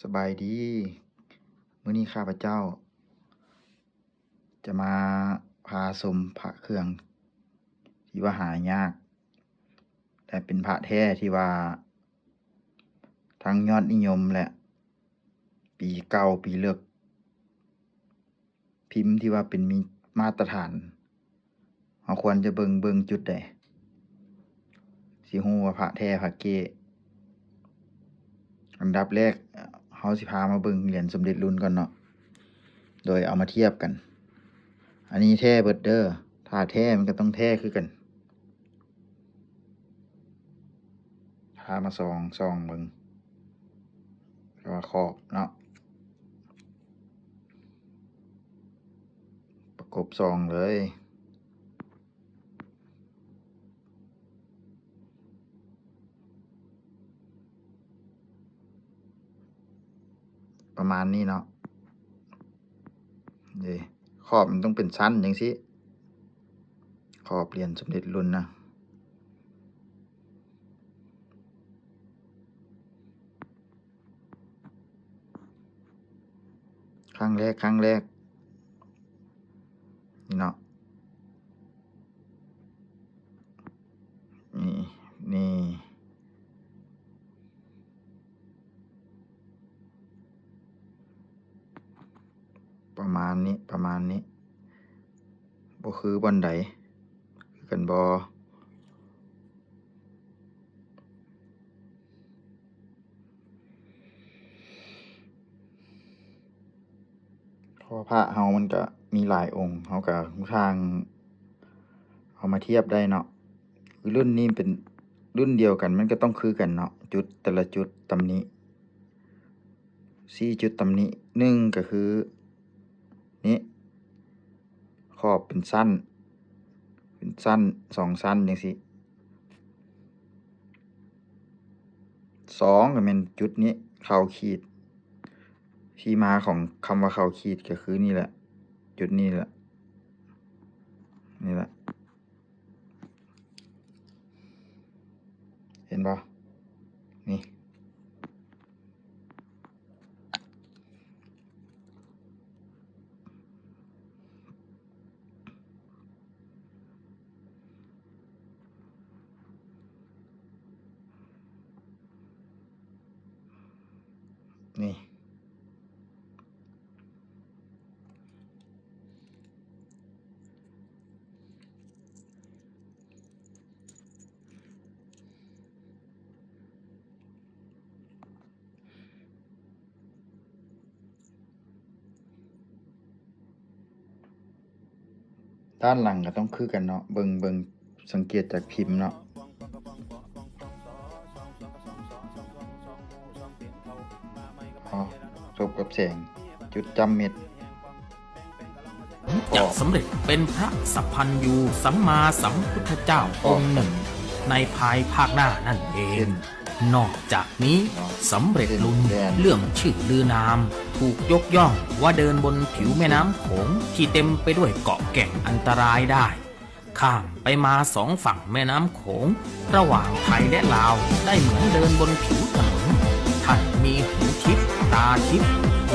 ສະບາຍດີ. ມື້ນີ້ຂ້າພະເຈົ້າຈະມາພາຊົມພະເຄື່ອງທີ່ວ່າຫາຍາກ ແລະ ເປັນພະແທ້ທີ່ວ່າທັງຍອດນິຍົມ ແລະ ປີເກົ່າປີເລິກ. ພິມທີ່ວ່າເປັນມີມາດຕະຖານ ເຮົາຄວນຈະເບິ່ງ ເບິ່ງຈຸດໃດ ຊິຮູ້ວ່າພະແທ້ພະເກ້? ອັນດັບແລກ ເຮົາຊິພາມາເບິ່ງຫຼຽນສົມເດັດລຸນກ່ອນເນາະ ໂດຍເອົາມາທຽບກັນ. ອັນນີ້ແທ້ເບິດເດີ ຖ້າແທ້ມັນກໍຕ້ອງແທ້ຄືກັນ. ພາມາສ່ອງ ສ່ອງເບິ່ງ ເອີ້ນວ່າຂອບເນາະ ປະກົບສ່ອງເລີຍ ປະມານນີ້ເນາະ. ເດ້ ຂອບມັນຕ້ອງເປັນຊັ້ນຈັ່ງຊີ້ ຂອບຫຼຽນສົມເດັດລຸນນະ. ຄັ້ງແລກ ຄັ້ງແລກ ນີ້ເນາະ. ນີ້ ນີ້ ປະມານນີ້ ປະມານນີ້ ບໍ່ຄືບ່ອນໃດ ຄືກັນບໍ່? ເພາະວ່າພະເຮົາມັນກະມີຫຼາຍອົງ ເຮົາກະຮູ້ທາງເອົາມາທຽບໄດ້ເນາະ. ຄືລຸ້ນນີ້ເປັນລຸ້ນດຽວກັນ ມັນກະຕ້ອງຄືກັນເນາະ ຈຸດແຕ່ລະຈຸດຕຳໜິ ສີ່ຈຸດຕຳໜິ. ໜຶ່ງກະຄືນີ້ ຂອບເປັນຊັ້ນ ເປັນຊັ້ນ ສອງຊັ້ນຈັ່ງຊີ້. ສອງກະແມ່ນຈຸດນີ້ ເຄົ້າຂີດ ທີ່ມາຂອງຄຳວ່າເຄົ້າຂີດກະຄືນີ້ແຫຼະ ຈຸດນີ້ແຫຼະ ນີ້ແຫຼະ. ເຫັນບໍ່? ນີ້ ນີ້. ດ້ານຫຼັງກະຕ້ອງຄືກັນເນາະ ເບິ່ງ ເບິ່ງ ສັງເກດຈາກພິມເນາະ. ອໍ ສົບກັບແສງ ຈຸດຈ້ຳເມັດ ຈະສຳເລັດເປັນພະສັບພັນຍູສຳມາສຳພຸດທະເຈົ້າອົງໜຶ່ງໃນພາຍພາກໜ້ານັ້ນເອງ. ນອກຈາກນີ້ ສຳເລັດລຸນເລື່ອງຊື່ລືນາມ ຖືກຍົກຍ້ອງວ່າເດີນບົນຜິວແມ່ນ້ຳໂຂງທີ່ເຕັມໄປດ້ວຍເກາະແກ່ງອັນຕະລາຍໄດ້. ຂ້າມໄປມາສອງຝັ່ງແມ່ນ້ຳໂຂງ ລະຫວ່າງໄທ ແລະ ລາວ ໄດ້ເໝືອນເດີນບົນຜິວຖະໜົນ. ທ່ານມີຫູທິບ ຕາທິບ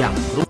ຢ່າງຮູ້